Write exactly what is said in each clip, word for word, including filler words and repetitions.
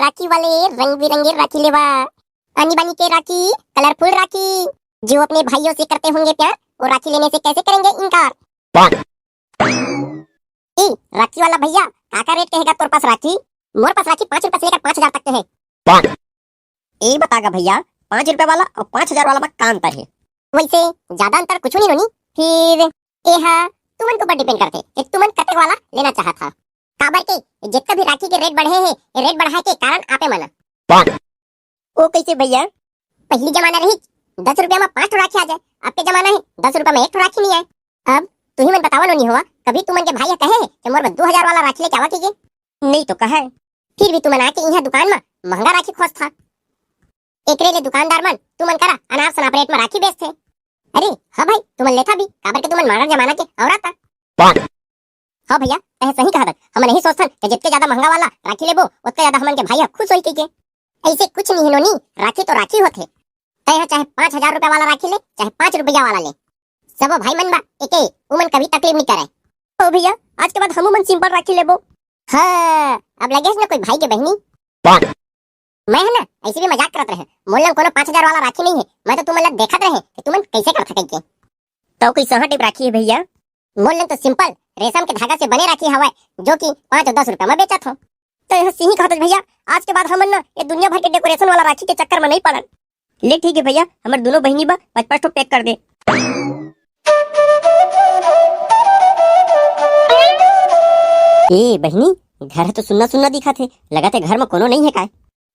राखी वाले रंग बिरंगे राखी लेवा। आनी बानी के राखी, कलरफुल राखी। जो अपने भाइयों से करते होंगे प्यार, वो राखी लेने से कैसे करेंगे इनकार? ई राखी वाला भैया, का का रेट के हेगा तोर पास राखी? मोर पास राखी पाँच रुपया से लेकर पाँच हजार तक के हे। ए बता गा भैया, पाँच रुपया वाला अउ पाँच हजार वाला में का अंतर हे? वैसे ज्यादा अंतर कुछु नहीं नोनी। फिर एहा तुमन के ऊपर डिपेंड करथे कि तुमन कतेक वाला लेना चाहत हा। काबर के जितना भी राखी के रेट बढ़े हे, ये रेट बढ़ाए के कारण आपे मन। वो कैसे भैया? पहली जमाना रही दस रुपया में पाँच ठो राखी आ जाए, अब के जमाना है दस रुपया में एक ठो राखी नहीं आए। अब तुही मन बतावा नोनी होवा, कभी तुमन के भाई कहे हे कि मोर बर दो हजार वाला राखी लेके आवा के? नहीं तो कहे। फिर भी तुमन आके इहाँ दुकान में महंगा राखी खोजथा। एकरे ले दुकानदार मन तुमन करा अनाप शनाप रेट में राखी बेचथे। अरे हाँ भाई, तुमन लेथा भी, काबर के तुमन मॉडर्न जमाना के औरत आ। हाँ भैया, तैं सही कहा था। हमन यही सोचथन कि जितके ज्यादा महंगा वाला राखी लेबो, उतके ज्यादा हमन के भाई ह खुश होई कहिके। ऐसे कुछ नहीं है नोनी, राखी तो राखी होथे। तैं ह चाहे पाँच हजार रुपया वाला राखी ले, चाहे पाँच रुपया वाला ले, सबो भाई मन बा एके, उमन कभी तकलीफ नहीं करे। ओ भैया, आज के बाद हमू मन सिंपल राखी लेबो। हाँ, अब लगे ना कोई भाई के बहनी। मैं है ना, ऐसे भी मजाक करत रहे, मोर लंग कोनो पाँच हजार वाला राखी नहीं है। मैं तो तुमन ला देखत रहे कि तुमन कैसे करथा कहिके। तो कोई सहा टाइप राखी है भैया? मोर लंग तो सिंपल रेशम के धागा से बने राखी हवय, जो कि पाँच और दस रुपया में बेचत हो। तो यह सिंही कहत भैया, आज के बाद हमन ना ये दुनिया भर के डेकोरेशन वाला राखी के चक्कर में नहीं पड़न। ले ठीक है भैया, हमर दोनों बहिनी बा, पाँच पाँच ठो पैक कर दे। ए बहिनी, घर ह तो सुन्ना सुन्ना दिखत हे, लगत हे घर में कोनो नहीं है काय?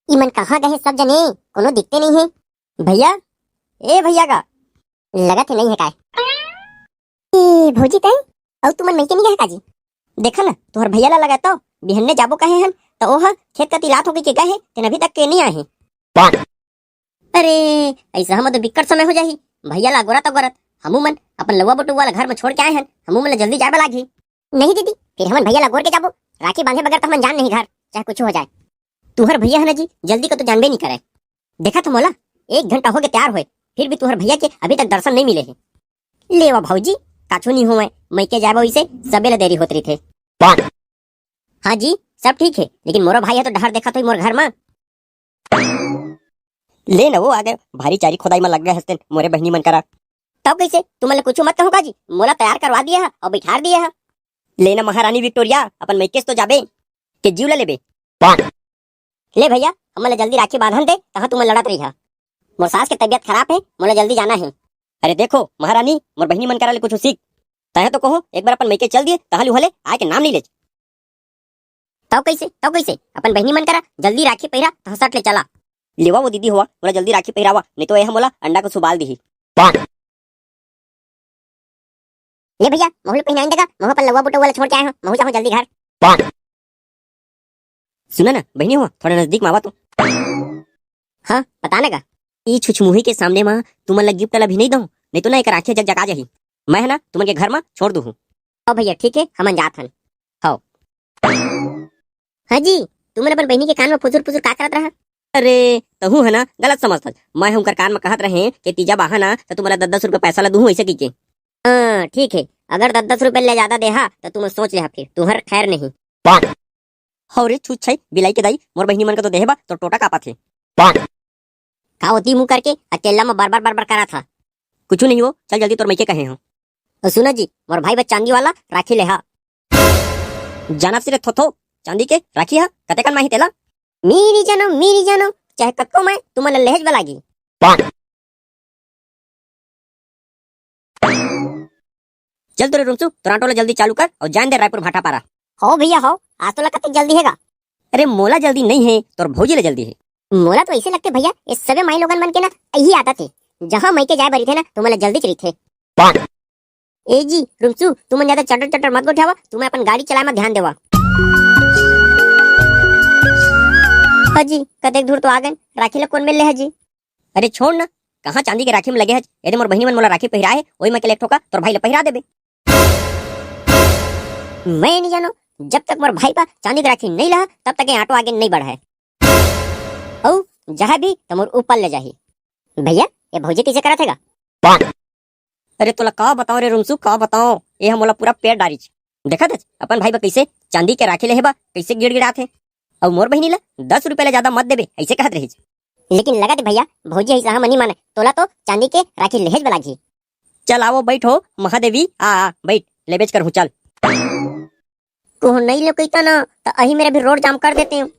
इमन कहाँ गए सब जने, कोनो दिखते नहीं है। भैया, ए भैया का? लगत हे नहीं है काय? ए भौजी तैं, अउ तुमन मइके नहीं गए का जी? देखा ना, तुहर भैया ला लगाता, बिहन्ने जाबो कहे हन, त ओह खेत कती लात होके के गए हे, तेन अभी तक के नहीं आए हे। अरे, ऐसा हम तो बिक्कट समय हो जाही। भैया ला अगोरत अगोरत हमू मन अपन लउवा बटुआ ला घर में छोड़ के आए हन, हमू मन ला जल्दी जाए बर लागही। नहीं दीदी, फिर हमन भैया ला अगोर के जाबो, राखी बांधे बगैर तो हमन जान नहीं घर, चाहे कुछ हो जाए। तुहर भैया है ना जी, जल्दी को तो जानबे नहीं करे। देखा तो मोला, एक घंटा हो गए तैयार होए, फिर भी तुहर भैया के अभी तक दर्शन नहीं मिले है। लेवा भौजी, काछू नहीं होवय, मइके जाबो इसे सबे ला देरी होत रहिथे। हाँ जी, सब ठीक है, लेकिन मोरो भाई है तो डहर देखत होई मोर घर मा। ले न वो आ गए, भारी चारी खोदाई मा लग गए हस्तेन मोरे बहिनी मन करा। तब कैसे? तुमन ले कुछ मत कहूँ का जी, मोला तैयार करवा दिया है और बिठार दिया है। ले न महारानी विक्टोरिया, अपन मइकेस तो जाबे, के जीव ला लेबे। ले भैया, हमन ला जल्दी राखी बांधन दे, तहाँ तुमन लड़त रहिहा। मोर सास के तबीयत खराब है, मोला जल्दी जाना है। अरे देखो महारानी, मोर बहिनी मन करा ले कुछ सीख। तहे तो कहो, एक बार अपन मइके चल दिए, तहाँ ले उहले आए के नाम नहीं ले। तब कैसे, तब कैसे? अपन बहिनी मन करा जल्दी राखी पहिरा, तहाँ सट ले चला। लेवा वो दीदी होवा, मोला जल्दी राखी पहिरावा, नहीं तो यह मोला अंडा को सुबाल दिही। ले भैया, महू ल पहिनाइन देगा, महू अपन लउवा बुटउवा ल छोड़ के आए हो, महू जाहूँ जल्दी घर। सुना ना बहिनी हो, थोड़ा नजदीक में आवा तो। हाँ, बता ना गा। ई छुछमुही के सामने मा तुमन ला गिफ्ट ला भी नहीं दहूँ, नहीं तो ना एक राखी जग जगा जाही। मैं है ना तुमन के घर मा छोड़ दूहूँ। ओ भैया, ठीक है, हमन जात हन। हव। हाँ जी, तुमन अपन बहिनी के कान में फुसुर फुसुर का करत रहा? अरे, तहू है ना गलत समझत हस। मैं उनकर कान में कहत रहे कि तीजा बाहा ना तो तुम्हारा दस दस रुपये पैसा ला दूहूँ ऐसे की के। हाँ, ठीक है, अगर दस दस रुपये ले ज्यादा देहा तो तुम सोच लेहा फिर, तुम्हार खैर नहीं। हव रे छुच्छाई बिलाई के दाई, मोर बहिनी मन का तो देहे बा तो टोटा कापत हे। का ओती मुंह करके अकेला में बार बार बार बार करा था? कुछ नहीं हो, चल जल्दी तोर मइके कहे हो। तो सुना जी, मोर भाई बस चांदी वाला राखी ले हा। जानत सिरे थोथो, चांदी के राखी हा कतेकन माही तेला? मेरी जानो, मेरी जानो, चाहे कतको मैं तुमन ले लेहेज बलागी। चल तोरे रुमसू, तोर ऑटो ला जल्दी चालू कर और जान दे रायपुर भाटापारा। हो भैया हो, आज तोला कतेक जल्दी हेगा? अरे मोला जल्दी नहीं है, तोर भौजी ला जल्दी है। मोला तो ऐसे लगते भैया, ये सबे माई लोगन मन के ना यही आदत है, जहाँ मइके जाए बर रहिथे ना, तो मोला जल्दी च रहिथे। ए जी रुमसू, तुमन ज्यादा चटर चटर मत गोठियावा, तुमन अपन गाड़ी चलाए में ध्यान देवा। हाँ जी, कतेक दूर तो आ गए, राखी ला कौन मेर ले है जी? अरे छोड़ ना, कहाँ चांदी के राखी में लगे हच? यदि मोर बहिनी मन मोला राखी पहिराए हे, ओही में के ले एक ठोका तोर भाई ला पहिरा देबे। मैं नहीं जानो, जब तक मोर भाई पा चांदी के राखी नहीं लहा, तब तक ये ऑटो आगे नहीं बढ़ा है। अउ जहाँ भी तो मोर ऊपर ले जाही। भैया, ये भौजी कैसे करत हेगा? अरे तोला का बताओ रे रुमसू, का बताओ, ये हम मोला पूरा पेट डारिच। देखत हच, अपन भाई बा कैसे चांदी के राखी ले हे बा, कैसे गिड़गिड़ात हे। अउ मोर बहिनी ला दस रुपया ले ज्यादा मत देबे, अइसे कहत रहिस। लेकिन लगत हे भैया, भौजी अइसना म नइ माने, तोला तो चांदी के राखी लेहेच बर लागही। चल आवो, बइठ हो महादेवी, आ, आ, बइठ, लेबेच करहूं, चल। कहूं नइ लेव कहिता ना, त अही मेर अभी रोड जाम कर देतेंव।